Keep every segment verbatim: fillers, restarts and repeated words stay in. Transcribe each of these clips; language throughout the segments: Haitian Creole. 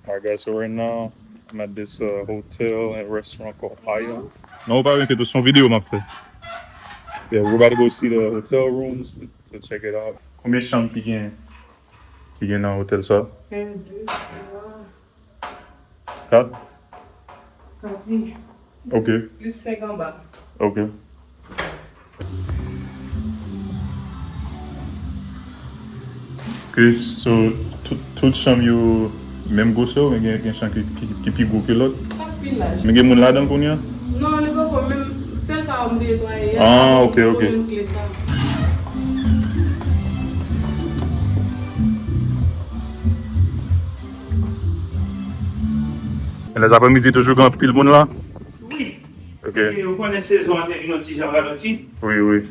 Alright, guys, so right now, I'm at this uh, hotel and restaurant called Hyatt. Non, ou pa enkyete, se yon videyo m ap fè. Yeah, we're about to go see the hotel rooms to, to check it out. Konbyen chanm ki gen, ki gen nan otèl sa? Kat? Kat, wi. Ok. Plis senk anba. Ok. Ok, so, tout, tout chanm yo menm gwosè oubyen gen, gen chanm ki, ki, ki pi gwo ke lòt? Sa pi laj. Men gen moun ladan l kounye a? Non, li poko menm, sèl sa yo m te netwaye yè, ah, ok, ok. Menm kle sa. Men lèzaprèmidi toujou gen anpil moun la? Wi. Ok. E ou konnen sezon an te vin yon ti jan ralanti. Wi, wi.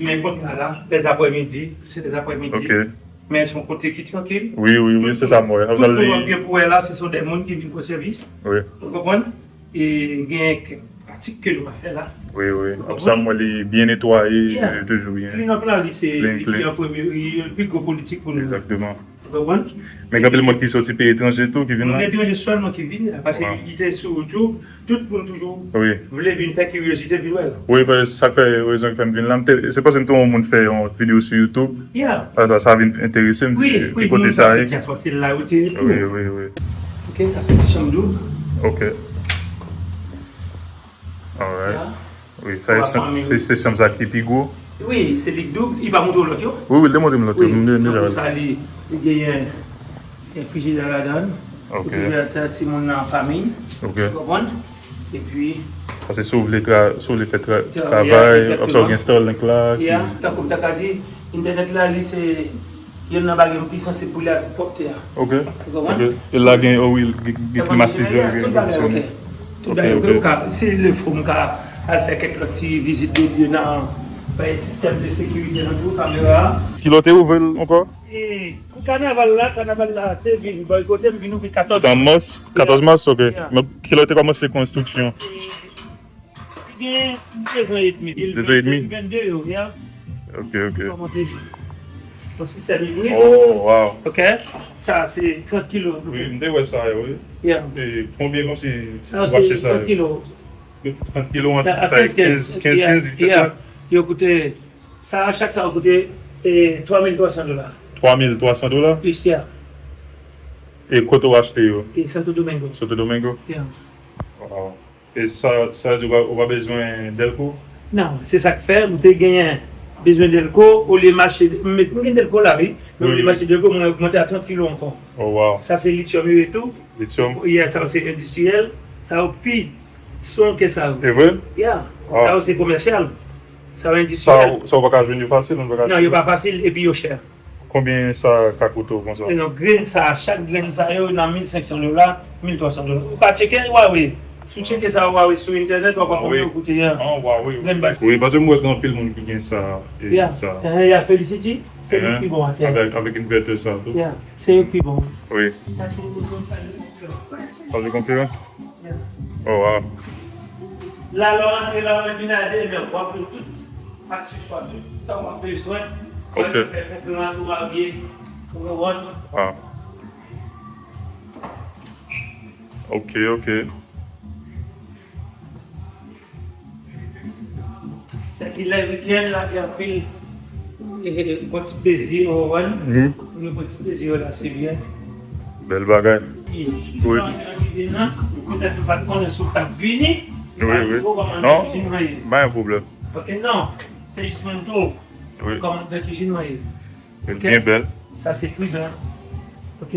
Men kounye a la, lèzaprèmidi, se lèzaprèmidi. Ok. Men se yon kote ki trankil. Wi, wi, wi, se sa m wè. Tout moun w ap gen pou wè la, se son de moun ki vin pou sèvis. Wi. Ou konprann? E gen kèk pratik ke nou pa fè la. Wi, wi. Ou konprann? Sa m wè li byen netwaye, yeah, li toujou byen. Clean up la, li se, clean, li, clean, li an premye, li, li pi gwo politik pou nou. Egzakteman. Ou konprann? Men gen anpil moun ki soti peyi etranje tou, ki vin la. Moun etranje sèlman ki vin la, paske, wow, li te sou YouTube, tout moun toujou, wi, vle vin fè kiryozite, vin wè l. Wi, paske sa k fè, rezon ki fè m vin la, m te, se paske m te wè yon moun fè yon videyo sou YouTube. Yeah. Sa, sa, sa vin enterese m, wi, di, wi, ki kote sa ye. Moun sa se dyaspora, se la yo te ye tou. Wi, wi, wi. Ok, sa se ti chanm doub. Ok. Alright. Yeah. Wi, sa e chanm, se, se chanm sa ki pi gwo. Wi, se li k doub, li pa montre w lòt yo. Wi, wi, li te montre m lòt yo. Wi, m te, m te tankou sa, li, li genyen, gen frijidè ladan l. Ok. Refrijeratè, si moun nan an fanmi. Ok. Ou konprann? Epi, paske si w vle tra-, si w vle fè tra-, tra-, travay, egzakteman, w gen Starlink la, yeah, ki, tankou m ta ka di, entènèt la, li se youn nan bagay m pi sansib pou li avèk pwòpte a. Ok. Ou konprann? Ok. E la gen, o wi, gen, gen klimatizè, gen, tout bagay, ok. Tout bagay, ok, ok. Ou ka, si le fo, m ka al fè kèk lòt ti vizit de lye nan, bay sistèm de sekirite nan tou, kamera. Kilè w te ouvri l ankò? E, pou kanaval la, kanaval la te vin bòykote, m vin ouvri katòz. Nan mas, katòz mas, ok. Yeah. Men kilè w te kòmanse konstriksyon? Li gen de zan edmi. De zan edmi? Vennde yo, ya. Ok, ok. Kòman te di? Yon sistèm ibrid. Oh, wow. Ok. Sa, se trant kilo. Wi, m te wè sa yo, wi. Ya. E konbyen kòmsi ou achte sa yo? Sa, se trant kilo. Trant kilo, an, sa, kenz, kenz, kenz, ya. Yo koute, sa, chak sa yo koute, e, twa mil twa san dola. Twa mil twa san dola? Plis, ya. E kote w achte yo? E Santo Domingo. Santo Domingo? Ya. Wow. E sa, sa vle di ou pa, ou pa bezwen dèlko? Non, se sa k fè m te genyen bezwen dèlko, olye m achte, m met, m gen dèlko la, wi. Men olye m achte dèlko, mwen ogmante a trant kilo ankò. Oh, wow. Sa se lityòm yo ye tou. Lityòm? Yeah, sa yo se endistriyèl. Sa yo pi strong ke sa yo. E vre? Yeah. Wow. Sa yo se komèsyal. Sa yo endistriyèl. Sa yo, sa yo pa ka jwenn yo fasil, nou pa ka achte yo? Non, yo pa fasil, epi yo chè. Konbyen sa ka koute w konsa? E non, grenn sa, chak grenn sa yo nan mil senk san dola, mil twa san dola. Ou ka tcheke Huawei. Si w tcheke sa Huawei sou entènèt, w ap wè konbyen yo koute, ya. An Huawei. Grenn bay. Wi, paske m wè gen anpil moun ki gen sa, e, ya, sa. Eh, ya, Felicity, se li ki pi bon atè. Avèk, avèk envètè sa tou. Ya, se yo ki pi bon. Wi. Sa se yon bon kalite. Sa se konkirans? Ya. Oh, wow. La, lè w antre la, w vin a de men, w ap jwenn tout akseswa, tout sa w ap bezwen. Ok. Fè konferans, ou abye, ou konprann. Ah. Ok, ok. Se ki lè wikenn la, gen anpil, e, bon ti plezi, ou konprann? Mhm. Pou nou bon ti plezi yo la, se byen. Bèl bagay. Wi. Petèt ou pa t konnen si w t ap vini. Wi, wi. Non, pa gen pwoblèm. Ok, non. Se jis mwen tou. Wi. Kòman nan kizin mwen ye? Ok. Byen bèl. Sa se frizè. Ok.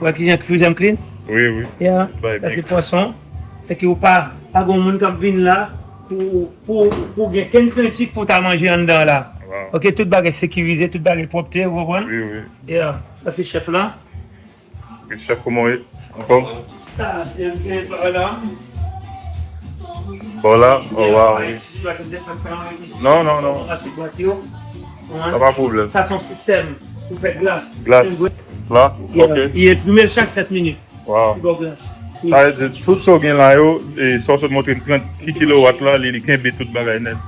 Ou wè kijan frizè m clean? Wi, wi. Yeah. Sa se pwason. Fè ke ou pa, pa gen moun k ap vin la pou, pou, pou gen kenn krentif pou ta manje anndan la. Wow. Ok, tout bagay sekirize, tout bagay pwòpte, ou konprann? Wi, wi. Yeah. Sa se chèf la. Chèf, kòman w ye? Anfòm? Sa, se yon ti pa la. Bon, la? Oh, wow, wi. Non, non, non. Sa pa pwoblèm. Sa se yon sistèm pou fè glas. Glas. La? Ok. Li enprime l chak sèt minit. Wow. Li ba w glas. Sa vle di, tout sa w gen la yo, e sa w sot montre m trant kilowat la, li, li kenbe tout bagay nèt.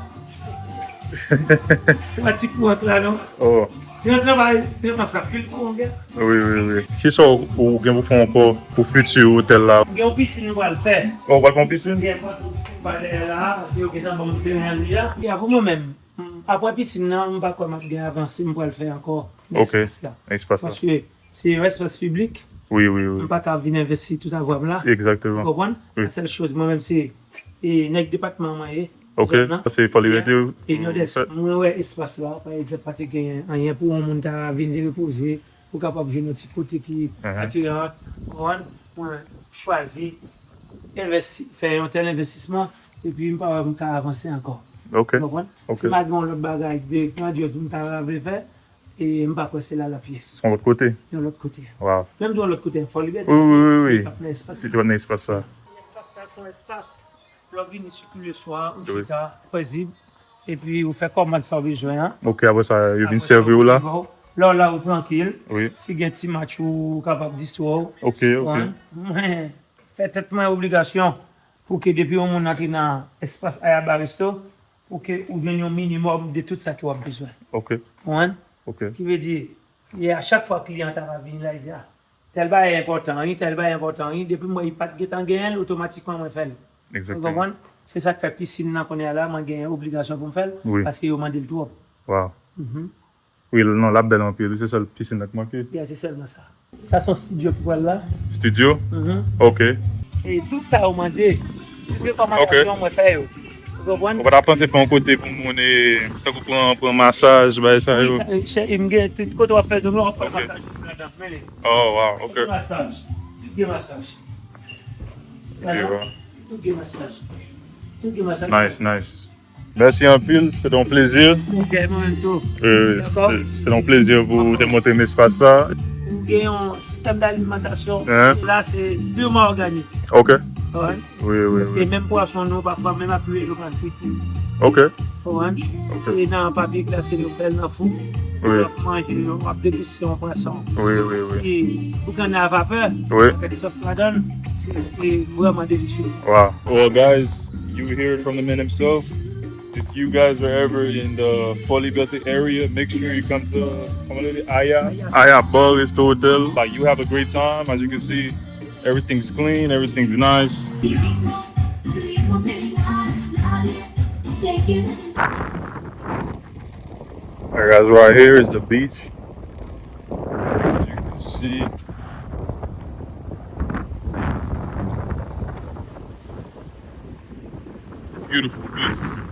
Pratik pou antre la, non? Oh. Trant nan bay, trant nan frap, pil kou, monchè. Wi, wi, wi. Kisa w, ou gen pou fè ankò pou fiti otèl la? Gen yon pisin nou pral fè. Oh, ou pral fè yon pisin? Gen yon pisin pa dèyè la, paske yo gentan ban m teren an deja. Ya, pou mwen menm, m, apre pisin nan, m pa kwè m ap gen avanse m pral fè ankò nan espas la. Espas la. Paske se yon espas piblik. Wi, wi, wi. M pa ka vin envesti tout avwa m la. Egzakteman. Ou konprann? Wi. La sèl choz, mwen menm, se, e, nèg depatman mwen ye. Ok, zòn nan. Sa se Fò Libète. Wi, Nòdès. Mwen wè espas la, pa egzanp, pa te gen anyen pou yon moun ta vin repoze, pou kapab jwenn yon ti kote ki atiran, ou konprann? Mwen chwazi envesti, fè yon tèl envestisman, epi m pa wè m ka avanse ankò. Ok. Ou konprann? Ok. Si m pa gen yon lòt bagay de grandyòz pou m ta vle fè, e m pa kwè se la l ap ye. Se yon lòt kote. Yon lòt kote. Wow. Lè m di yon lòt kote, Fò Libète. Wi, wi, wi, wi. Li p ap nan espas. Li p ap nan espas sa. Espas sa se yon espas. Lè w vini sikile swa, ou chita, pezib. Epi ou fè kòmand sa w bezwen an. Ok, apre sa, yo vin sèvi w la. Lè w la, ou trankil. Wi. Si gen ti match ou kapab distrè w. Ok, ok. Mwen fè tèt mwen obligasyon pou ke depi yon moun antre nan espas Ayaba Resto, pou ke ou jwenn yon minimòm de tout sa ke w ap bezwen. Ok. Konprann? Ok. Ki vle di, e a chak fwa kliyan ta va vini la, li di, ah, tèl bagay enpòtan, wi, tèl bagay enpòtan, wi. Depi m wè li pa t gentan genyen l, otomatikman mwen fè l. Ou konprann? Se sa k fè pisin nan kounye a la, mwen gen obligasyon pou m fè l, paske yo mande l twòp. Wow. Wi, non, l ap bèl anpil, wi, se sèl pisin nan k manke. Ya, se sèlman sa. Sa se yon estidyo ki pral la. Estidyo? Ok. E tout sa yo mande, tout rekòmandasyon mwen fè yo. Ou konprann? Ou pa ta panse fè yon kote pou moun, e, tankou pran, pran masaj, bagay sa yo? Wi, m gen tout kote w ap fè zong lan, w ap fè masaj ladan. Men li. Oh, wow, ok. Tout gen masaj. Tout gen masaj. Tout gen masaj. Tout gen masaj. Nice, nice. Mèsi anpil, se te yon plezi. Ok, mwen menm tou. Wi, wi, se, se te yon plezi pou te montre m espas sa. Nou gen yon sistèm dalimantasyon. La, se pirman òganik. Ok. Wi, wi. Paske menm pwason nou, pafwa, menm ap rive, yo pral frite. Ok. Konprann? Ok. E nan papye glase, nou fè l nan fou. Wi. W ap manje, w ap deguste yon pwason. Wi, wi, wi. E boukannen a vapè, avèk sòs ladan l, se, se vrèman delisye. Wow. Well, guys, you hear it from the man himself. If you guys are ever in the Fò Libète area, make sure you come to, comment is it? Aya? Aya Bar Resto Hotel. Like, you have a great time. As you can see, everything's clean, everything's nice. Alright, guys, right here is the beach. As you can see, beautiful, beautiful.